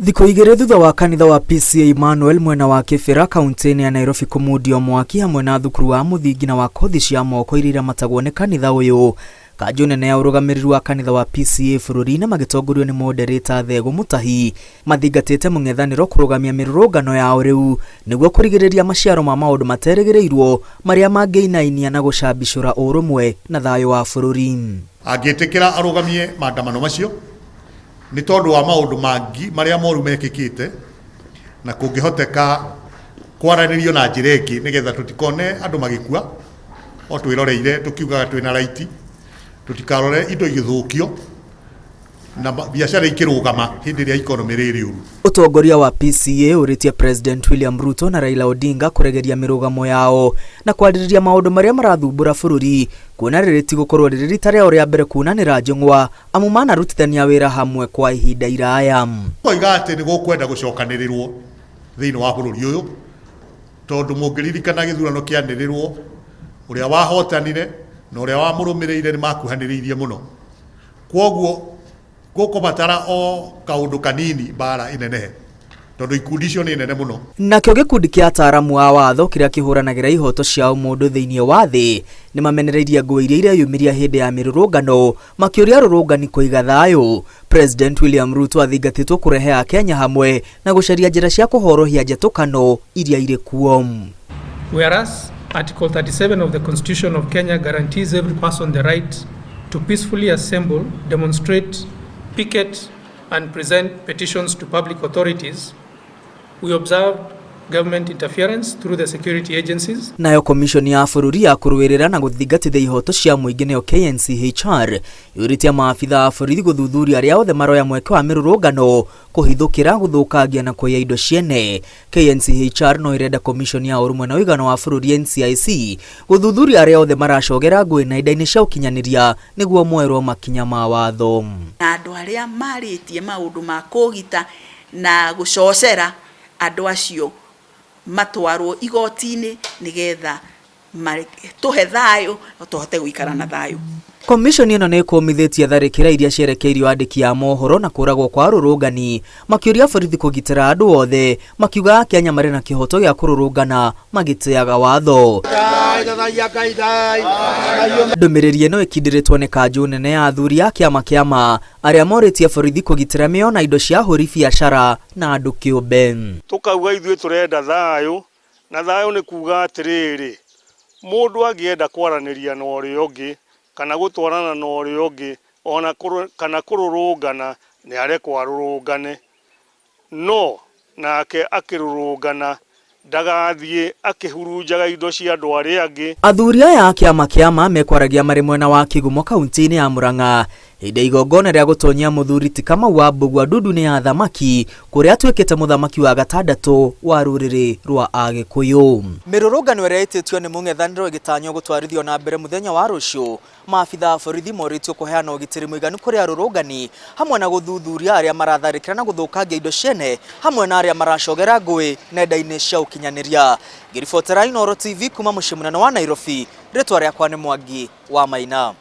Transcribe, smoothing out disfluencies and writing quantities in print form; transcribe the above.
Thikũ igĩrĩ thutha wa kanitha wa PCEA Emmanuel mwena wa Kĩbĩra kaunti-inĩ ya Nairobi kũmundio mwaki hamwe na thukuru wa mũthingi na wa kothi cia moko iria iramatagwo nĩ kanitha ũyũ. Kanjũ nene ya ũrũgamĩrĩri wa kanitha wa PCEA bũrũri-inĩ magĩtongorio nĩ Moderator Thegũ Mũtahi mathingatĩte mũng'ethanĩro kũrũgamia mĩrũrũngano yao rĩu nĩguo kũrigĩrĩria maciaro ma maũndũ materĩgĩrĩirwo marĩa mangĩinainia na gũcambicũra ũrũmwe na thayũ wa bũrũri. Angĩtĩkĩra arũgamie maandamano macio nĩ tondũ wa maũndũ mangĩ marĩa moru mekĩkĩte, na kũngĩhoteka kwaranĩrio na njĩra ĩngĩ nĩgetha tũtikone andũ magĩkua o twĩroreire tũkiugaga twĩna right, tũtikarore indo igĩthũkio na biacara ikĩrũgama hĩndĩ ĩrĩa economy rĩrĩ ũru. Ũtongoria wa PCEA ũrĩtie President William Ruto na Raila Odinga kũregeria mĩrũgamo yao na kwarĩrĩria maũndũ marĩa marathumbũra bũrũri, kuona rĩrĩ ti gũkorwo rĩrĩ rita rĩao rĩa mbere kunanĩra njũng'wa amu manarutithania wĩra hamwe kwa ihinda iraya. Koiga atĩ nĩ gũkwenda gũcokanĩrĩrwo thĩinĩ wa bũrũri ũyũ, tondũ mũngĩririkana gĩthurano kĩanĩrĩrwo, ũrĩa wahotanire na ũrĩa wamũrũmĩrĩire nĩ makuhanĩrĩirie mũno. Kwoguo gũkũbatara o kaũndũ kanini mbara ĩnenehe, tondũ ikundi icio nĩ nene mũno. Nakĩo gĩkundi kĩa ataaramu a watho kĩrĩa kĩhũranagĩra ihoto cia ũmũndũ thĩinĩ wa thĩ nĩ mamenereirie ngũĩ iria ireyumĩria hĩndĩ ya mĩrũrũngano makĩũria arũrũngani kũiga thayũ. President William Ruto athingatĩtwo kũrehe Akenya hamwe na gũcaria njĩra cia kũhorohia njatũkano iria irĩ kuo. Whereas Article 37 of the Constitution of Kenya guarantees every person the right to peacefully assemble, demonstrate, picket, and present petitions to public authorities, we observed government interference through the security agencies. Nayo komishoni ya bũrũri ya kũrũĩrĩra na gũthingatithia ihoto cia mũingĩ nĩyo KNCHR yũrĩtie maabitha a borithi gũthuthuria arĩa othe maroya mweke wa mĩrũrũngano kũhithũkĩra, gũthũkangia na kũiya indo ciene. KNCHR no ĩrenda komishoni ya ũrũmwe na ũigano wa bũrũri NCIC gũthuthuria arĩa othe maracogera ngũĩ nenda-inĩ cia ũkinyanĩria nĩguo moerwo makinya ma watho. Na andũ arĩa marĩtie maũndũ ma kũgita na gũcocera andũ acio matwarwo igoti-inĩ nĩgetha tũhe thayũ tũhote gũikara na thayũ. Komishoni ĩno nĩ ĩkũmithĩtie tharĩkĩra iria cierekeirio andĩki a mohoro na kũragwo kwa arũrũngani, makĩũria borithi kũgitĩra andũ othe, makiuga Akenya marĩ na kĩhoto gĩa kũrũrũngana magĩtĩaga watho. Ndũmĩrĩri ĩno ĩkindĩrĩtwo nĩ kanjũ nene ya athuri a kĩama kĩama arĩa morĩtie borithi kũgitĩra mĩoyo na indo cia ahũri biacara na andũ kĩũmbe. Tũkauga ithuĩ tũrenda thayũ, na thayũ nĩ kuga atĩrĩrĩ, mũndũ angĩenda kwaranĩria na ũrĩa ũngĩ kana gũtwarana na ũrĩa ũngĩ ona kana kũrũrũngana nĩ arekwo arũrũngane, no nake akĩrũrũngana ndagathiĩ akĩhurunjaga indo cia andũ arĩa angĩ. Athuri aya a kĩama kĩama mekwaragia marĩ mwena wa Kĩgumo kaunti-inĩ ya Murang'a hĩndĩ ya igongona rĩa gũtonyia mũthuri ti Kamau wa Mbũgua ndundu-inĩ ya thamaki kũrĩa atuĩkĩte mũthamaki wa gatandatũ wa rũrĩrĩ rwa Agĩkũyũ. Mĩrũrũngano ĩrĩa ĩtĩtio nĩ mũng'ethanĩro ĩgĩtanywo gũtwarithio na mbere mũthenya wa rũciũ, maabitha a borithi morĩtio kũheana ũgitĩri mũiganu kũrĩ arũrũngani hamwe na gũthuthuria arĩa maratharĩkĩra na gũthũkangia indo ciene hamwe na arĩa maracogera ngũĩ nenda-inĩ cia ũkinyanĩria. Ngĩribotera Inooro TV kuma mũciĩ mũnene wa Nairobi, rĩtwa rĩakwa nĩ Mwangi wa Maina.